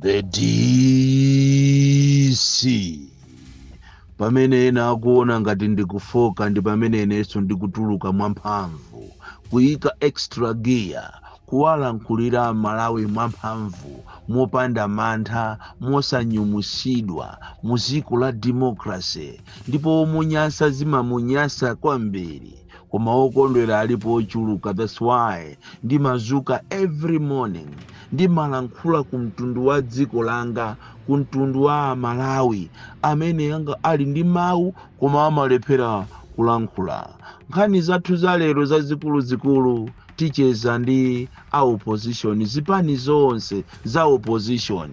The DC. Pamene ena akuona ngati ndikufoka, ndi pamene inenso ndikutuluka mwamphamvu, kuyika extra gear, kuwalankhulira Malawi mwamphamvu, mopanda mantha, mosanyumusidwa, mu dziko la democracy. Ndipo omunyasa zimamunyasa kwambiri, koma okondwera alipo ochuluka. That's why ndimazuka every morning, ndimalankhula ku mtundu wa dziko langa, ku mtundu wa Malawi amene anga ali ndi mawu koma amalephera kulankhula. Nkhani zathu za lero zazikuluzikulu, ticheza ndi a opposition, zipani zonse za opposition,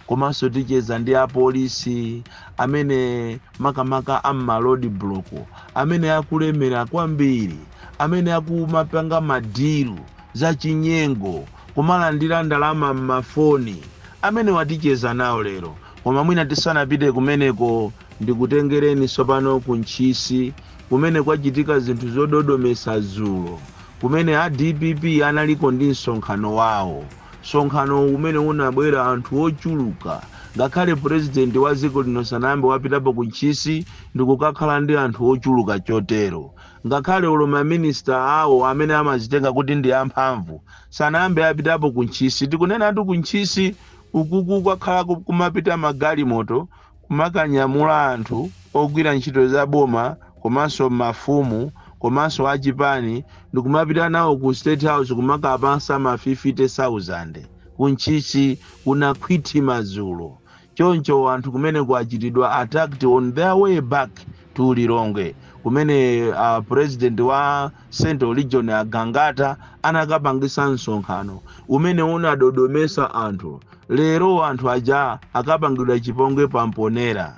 komanso ticheza ndi apolisi amene makamaka amma road block, amene akulemera kwambiri, amene akumapanga ma deal zachinyengo, kumalandira ndalama m'mafoni, amene waticheza nawo lero. Koma mwina tisanapite kumeneko, ndikutengereni tsopano ku Ntchisi, kumene kwachitika zinthu zododomesa dzulo, kumene a DPP analiko ndi msonkhano wawo, msonkhano umene unabwera anthu ochuluka. Ngakhale purezidenti wa dziko lino sanayambe wapitapo ku Ntchisi ndikukakhala ndi anthu ochuluka chotero. Ngakhale ulo maminista awo amene amazitenga kuti ndi amphamvu sanayambe apitapo ku Ntchisi. Tikunenatu ku Ntchisi ukuku kwakhala kumapita magalimoto kumakanyamula anthu ogwira ntchito za boma, komanso mafumu, komanso achipani, ndikumapita nawo ku State House kumakapasa ma 50,000. Ku Ntchisi kunakhwitima dzulo choncho. Anthu kumene kwachitidwa attacked on their way back to Lilongwe, kumene president wa Central Region Agangata anakapangisa msonkhano umene unadodomesa anthu. Lero anthu aja akapangidwa chipongwe pamponera.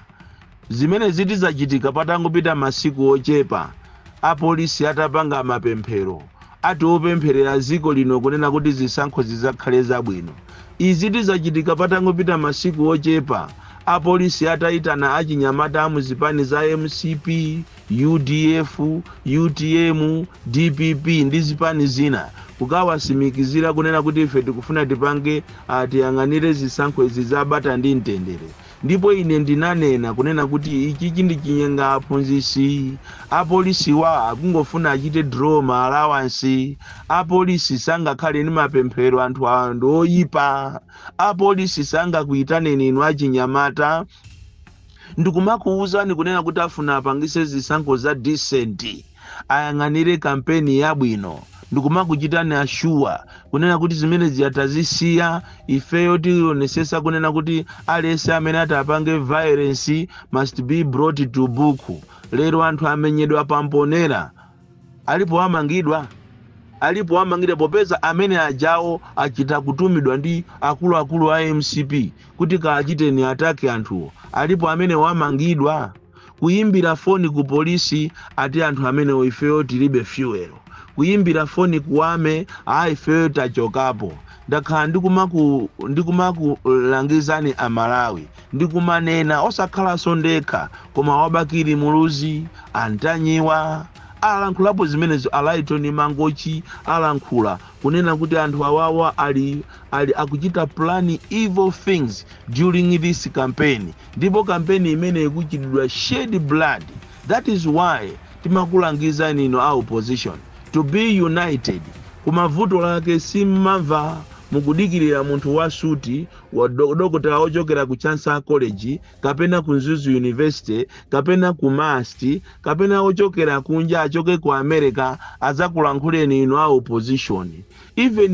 Zimene ziti zachitika patangopita masiku ochepa apolisi atapanga mapemphero ati opempherera dziko lino, kunena kuti zisankho zizakhale zabwino. Izi tizachitika patangopita masiku ochepa apolisi atayitana achinyamata amuzipani za MCP, UDF, UTM, DPP ndi zipani zina, kukawasimikizira kunena kuti ife tikufuna tipange, tiyang'anire zisankho izi zabata ndi mtendere. Ndipo ine ndinanena kunena kuti ichichi ndi chinyenga aphunzisi. Apolisiwa akungofuna achite draw ma allowance. Apolisi sangakhale ndi mapemphero, anthu awa ndi oyipa. Apolisi sangakuyitaneni inu achinyamata ndikumakuwuzani kunena kuti afuna apangise zisankho za decent, ayang'anire kampeni yabwino, ndikumakuchitani assure kunena kuti zimene ziyatazisiya, ifeyo tionesesa kunena kuti aliyense amene ati apange violence must be brought to book. Lero anthu amenyedwa pamponera, alipo amangidwa, alipo amangidwa, popeza amene ajawo achita kutumidwa ndi akuluakulu a MCP kuti kaachiteni attack anthuwo. Alipo amene wamangidwa. Kuyimbira foni ku polisi, ati anthu amenewo ifeyo tilibe fuel. Kuyimbira foni kuwame, a ifeyo tachokapo. Ndakhala ndikumakulangizani Amalawi, ndikumanena osakhalanso ndekha, koma wabakiri Muluzi, Antanyiwa alankhulapo zimenezo, Alaitoni Mangochi alankhula kunena kuti anthu awawa ali akuchita plan evil things during this campaign, ndipo campaign imene ikuchitidwa shed blood. That is why timakulangizani ino a opposition to be united. Koma vuto lake simmamva, mukudikirira munthu wa suti wa dokotala ochokera ku Chancellor College, kapena ku Mzuzu University, kapena ku MUST, kapena ochokera kunja, achoke ku America, adzakulankhuleni inu a opposition. Even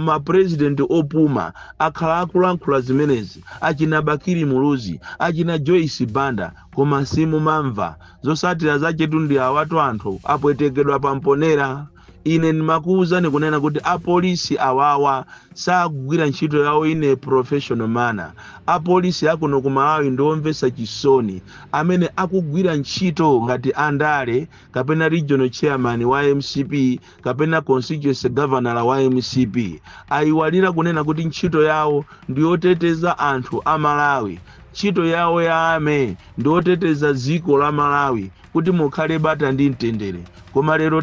mapresident opuma akhala akulankhula zimenezi, achina Bakiri Muluzi, achina Joyce Banda, koma simumamva. Zosatira zachetu ndi awatu, anthu apwetekedwa pamponera. Ine ndimakuwuzani kunena kuti apolisi awawa sakugwira ntchito yawo in a professional manner. Apolisi akuno ku Malawi ndiomvetsa chisoni, amene akugwira ntchito ngati andale, kapena regional chairman wa MCP, kapena constituency governor wa MCP. Ayiwalira kunena kuti ntchito yawo ndiyoteteza anthu a Malawi. Ntchito yawo ya army ndi oteteza dziko la Malawi kuti mukhale bata ndi mtendere, koma lero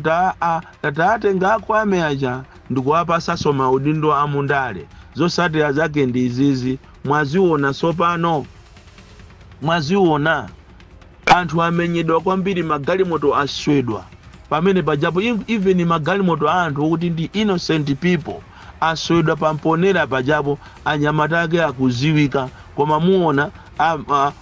tatengako army aja ndikuwapasanso maudindo amundale. Zotsatira zake ndi izizi mwaziona tsopano, mwaziona. Anthu amenyedwa kwambiri, magalimoto aswedwa pamene pajapo. Even magalimoto a anthu okuti ndi innocent people aswedwa pamponera pajapo. Anyamata ake akuziwika, koma muona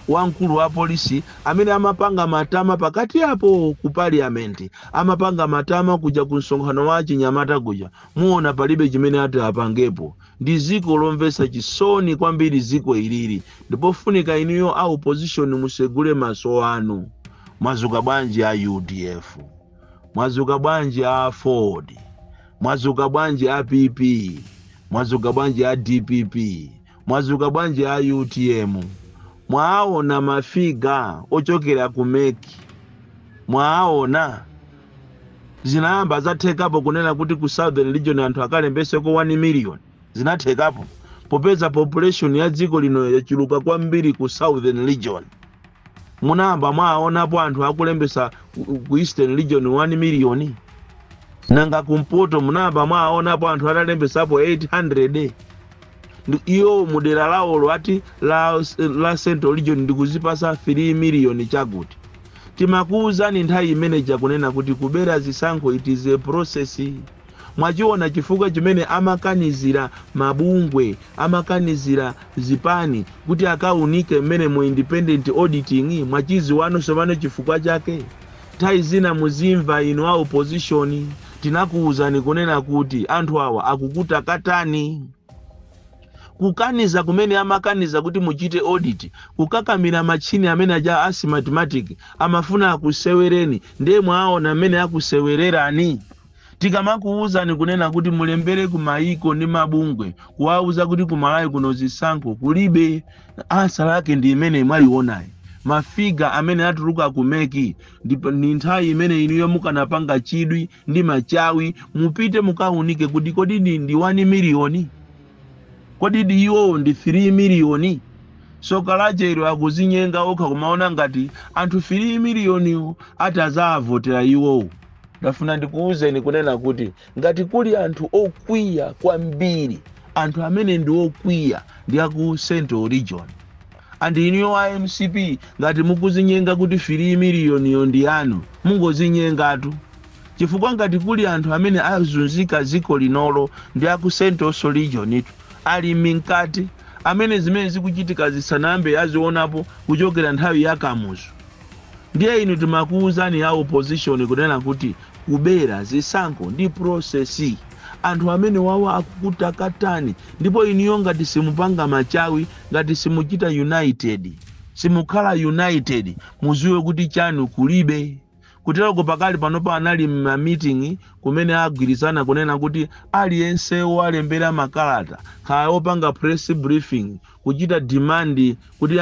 wamkulu wa polisi amene amapanga matama pakati apo ku parliament, amapanga matama kuja ku msonkhano wa chinyamata kuja, muona palibe chimene ati apangepo. Ndi ziko lomvetsa chisoni kwambiri ziko ilili, ndipofunika inuyo a opposition musegule maso anu. Mwazuka bwanji a UDF? Mwazuka bwanji a Ford? Mwazuka bwanji a PP? Mwazuka bwanji a DPP? Mwazuka bwanji a UTM? Mwaona ma figure ochokera ku MEC? Mwaona zinayamba zathekapo kunena kuti ku Southern Region anthu akalembeseko 1 million? Zinathekapo, popeza population ya dziko lino yachuluka kwambiri ku Southern Region? Munayamba mwaonapo anthu akulembesa ku Eastern Region 1 million? Nanga kumpoto munayamba mwaonapo anthu atalembesapo 800? Iyo mudera lawolo ati la Central Region ndikuzipasa 3 million chakuti. Timakuwuzani nthawi imeneja kunena kuti kubera zisankho, it is a process. Mwachiona chifukwa chimene amakanizira mabungwe, amakanizira zipani kuti akaunike mmene mu independent auditing? Mwachiziwano sopano chifukwa chake. Nthawi zina muzimva inu a opposition, tinakuwuzani kunena kuti anthu awa akukutakatani. Kukaniza kumene amakaniza kuti muchite audit, kukakamira machini amene aja a Smartmatic, amafuna akusewereni. Ndiye mwaona amene akusewererani. Tikamakuwuzani kunena kuti mulembere ku maiko ndi mabungwe kuwauza kuti kumalawi kuno zisankho kulibe, answer lake ndi imene mwalionayi, ma figure amene atuluka ku MEC. Ndipo ni nthawi imene inuyo mukanapanga chidwi ndi machawi, mupite mukaunike kuti kodi ndi 1 miliyoni, kodi ndi iwowo ndi 3 miliyoni? Soka lachero akuzinyenga okha kumaona ngati anthu 3 miliyoniwo ati azavotera iwowo. Ndafuna ndikuwuzeni kunena kuti ngati kuli anthu okwiya kwambiri, anthu amene ndi okwiya ndi aku Central Region. And inuyo a MCP, ngati mukuzinyenga kuti 3 miliyoniyo ndi anu, mungozinyengatu, chifukwa ngati kuli anthu amene azunzika dziko linolo ndi aku Central Region itu, alimi mkati, amene zimene zikuchitika zisanambe azionapo kuchokera nthawi ya Kamuzu. Ndiye inu timakuwuzani ya opposition kunena kuti kubera zisankho ndi process. Anthu amene wawa akukutakatani, ndipo inuyo ngati simupanga machawi, ngati simuchita united, simukhala united, muziwe kuti chanu kulibe. Kuteroko pakali panopo anali ma meeting kumene agwirizana kunena kuti aliyense walembera makalata, kaya opanga press briefing kuchita demand kuti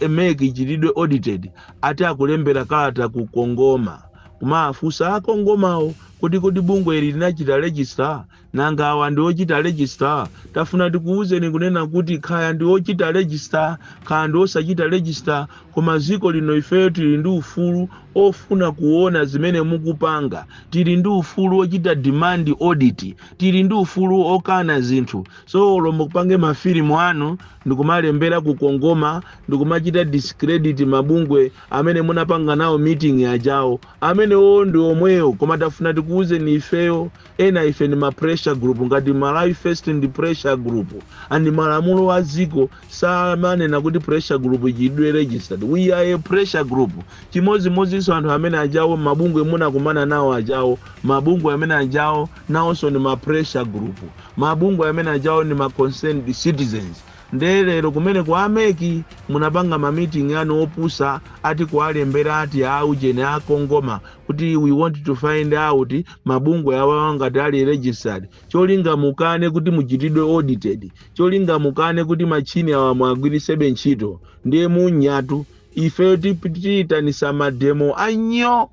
MEC ichitidwe audited, ati akulembera kalata ku CONGOMA kumafunsa aCONGOMAwo kuti bungwe ili linachita register? Nanga awa ndi ochita register? Tafuna tikuwuzeni kunena kuti kaya ndi ochita register, kaya ndi osachita register, koma dziko lino ifeyo tili ndi ufulu ofuna kuona zimene mukupanga, tili ndi ufulu ochita demand audit, tili ndi ufulu okana zinthu. So olo mukupange mafilimu anu ndikumalembera ku CONGOMA, ndikumachita discredit mabungwe amene munapanga nawo meeting ajawo, amenewo ndi omwewo. Koma tafuna tikuwuzeni ifeyo ena, ife ni ma pressure group. Ngati Malawi First ndi pressure group, and malamulo a dziko samanena kuti pressure group ichidwe registered. We are a pressure group. Chimodzimodzinso anthu amene ajawo, mabungwe munakumana nawo ajawo, mabungwe amene ajawo nawonso ni ma pressure group. Mabungwe amene ajawo ni ma concerned citizens. Ndiye lero kumene ku a MEC munapanga ma meeting anu opusa, ati kuwalembera ati aujene aCONGOMA kuti we want to find out mabungwe awawa ngati ali registered, cholinga mukane kuti muchitidwe audited, cholinga mukane kuti machini awa mwagwirisebe ntchito. Ndiye munyatu, ifeyo tiyitanisa ma demo anyo,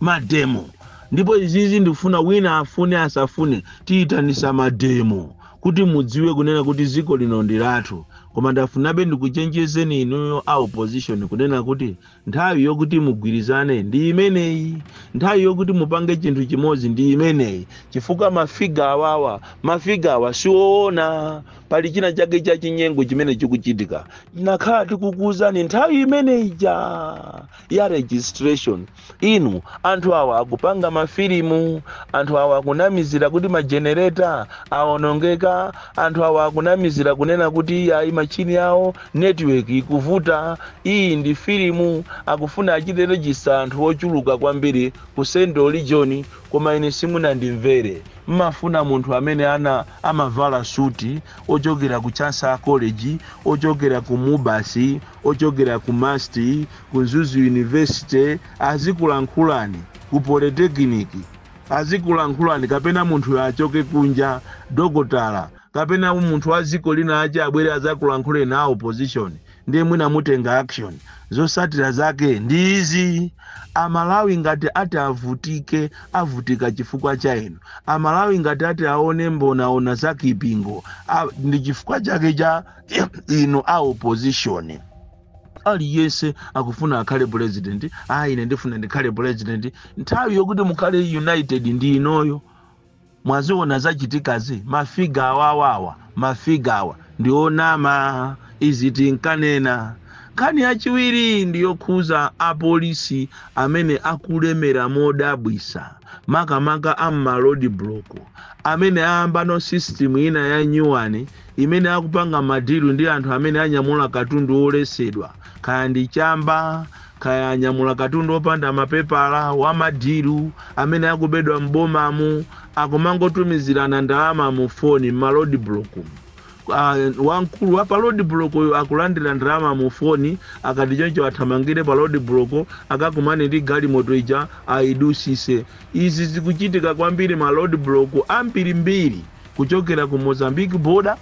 ma demo. Ndipo izizi ndikufuna wina afune asafune, tiyitanisa ma demo kuti mudziwe kunena kuti dziko lino ndi lathu. Koma ndafunabe ndikuchenjezeni inuyo a opposition kunena kuti nthawi yokuti mugwirizane ndi imeneyi, nthawi yokuti mupange chinthu chimodzi ndi imeneyi, chifukwa mafiga awawa, mafiga awa siwoona. Pali china chake cha chinyengo chimene chikuchitika. Nakhala tikukuwuzani nthawi imeneyi ya registration. Inu, anthu awa akupanga mafilimu, anthu awa akunamizira kuti majenereta awonongeka, anthu awa akunamizira kunena kuti ayi, machini awo network ikuvuta. Iyi ndi filimu, akufuna achite register anthu ochuluka kwambiri ku Central Region. Koma ine simunandimvere. Mmafuna munthu amene ana amavala suti, ochokera ku Chancellor College, ochokera ku MUBAS, ochokera ku MUST, ku Mzuzu University, azikulankhulani, ku Polytechnic azikulankhulani, kapena munthu achoke kunja, dokotala, kapena munthu wa dziko lina ache abwere azakulankhule na opposition, ndiye mwina mutenga action. Zosatira zake ndi izi. Amalawi ngati ati avutike, avutika chifukwa cha inu. Amalawi ngati ati aone mbonaona za kipingo, ndi chifukwa chake cha inu a opposition. Aliyense akufuna akhale president. Ah, ine ndifuna ndikhale president. Nthawi yokuti mukhale united ndi inoyo. Mwaziona zachitikazi, mafiga awawawa, mafiga awa ndionama. Izi tinkanena. Nkhani yachiwiri ndiyokhuza apolisi amene akulemera modabwisa, makamaka am'ma road block, amene ayambano system ina ya nyuwani imene akupanga ma deal ndi anthu amene anyamula katundu wolesedwa, kaya ndi chamba, kaya anyamula katundu opanda mapepala, wama deal amene akubedwa m'bomamu. Akumangotumizirana ndalama mu foni m'ma road block. Wamkulu wa pa road block uyu akulandira ndalama mu foni, akati choncho athamangire pa road block, akakumane ndi galimoto ija, ayidusise. Izi zikuchitika kwambiri ma road block ambirimbiri, kuchokera ku Mozambique border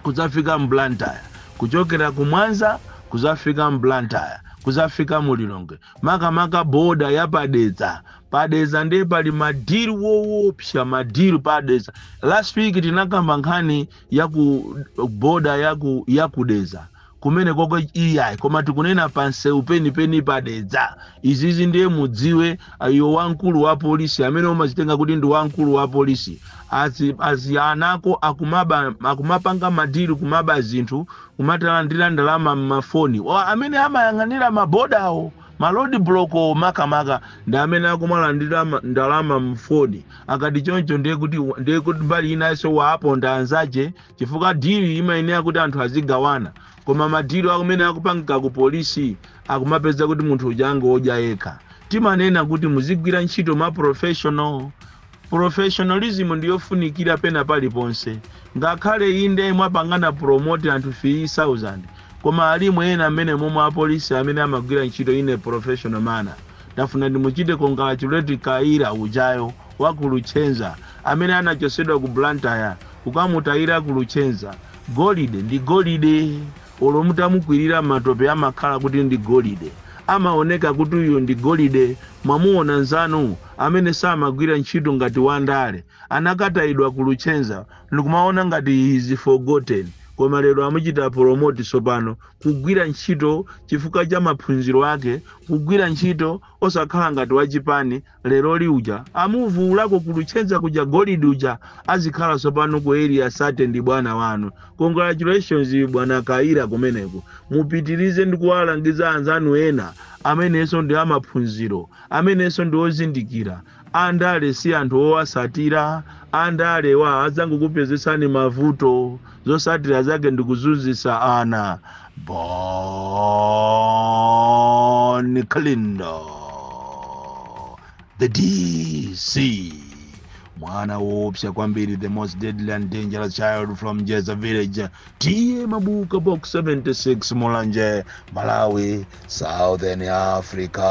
kuzafika m'Blantyre, kuchokera ku Mwanza kuzafika m'Blantyre, kuzafika muLilongwe, makamaka border ya paDedza. PaDedza ndiye pali ma deal woopsa, ma deal paDedza. Last week tinakamba nkhani ya ku border ya kuDedza kumene koko iyayi, koma tikunena pansewu penipeni paDedza. Izizi ndiye mudziwe, iyo wamkulu wa polisi amene umazitenga kuti ndi wamkulu wa polisi, azi anako akumaba, akumapanga ma deal, kumaba zinthu, kumatalandira ndalama mmafoni. Amene amayang'anira mabodawo, ma road block makamaka, ndi amene akumalandira ndalama mfoni. Akati choncho, ndiye kuti mbali inanso waaponda anzache, chifukwa deal imayenera kuti anthu azigawana. Koma ma deal amene akupangika ku polisi, akumapeza kuti munthu uja angodya yekha. Timanena kuti muzigwira ntchito ma professional. Professionalism ndiyofunikira pena paliponse. Ngakhale inde mwapangana promote anthu 3000, koma alimo ena amene momwe apolisi amene amagwira ntchito in professional manner. Ndafuna ndimuchite congratulate Kaira ujayo wa ku Luchenza, amene anachosedwa ku Blantyre kukamutayira ku Luchenza. Golide ndi golide, olo mutamukwirira matope amakhala kuti ndi golide, amaoneka kuti uyu ndi golide. Mwamuona nzanu amene samagwira ntchito ngati wandale, anakatayidwa ku Luchenza ndikumaona ngati he is forgotten, koma lero amuchita promote sopano, kugwira ntchito chifukwa cha maphunziro ake, kugwira ntchito osakhala ngati wachipani. Lero liuja amuvulako ku Luchenza kuja, golide uja azikhala sopano ku Area 30, ndi bwana wanu. Congratulations, bwana Kaira, kumeneko. Mupitirize ndi kuwalangiza anzanu ena amenenso ndi amaphunziro, amenenso ndi ozindikira. Andale si anthu owasatira. Andale wa adzangokupezesani mavuto, zosatira zake ndikuzunzisa ana. Bon Kalindo, the DC, mwana woopsa kwambiri, the most deadly and dangerous child from Jeza village, T/A Mabuka, Box 76, Mulanje, Malawi, Southern Africa.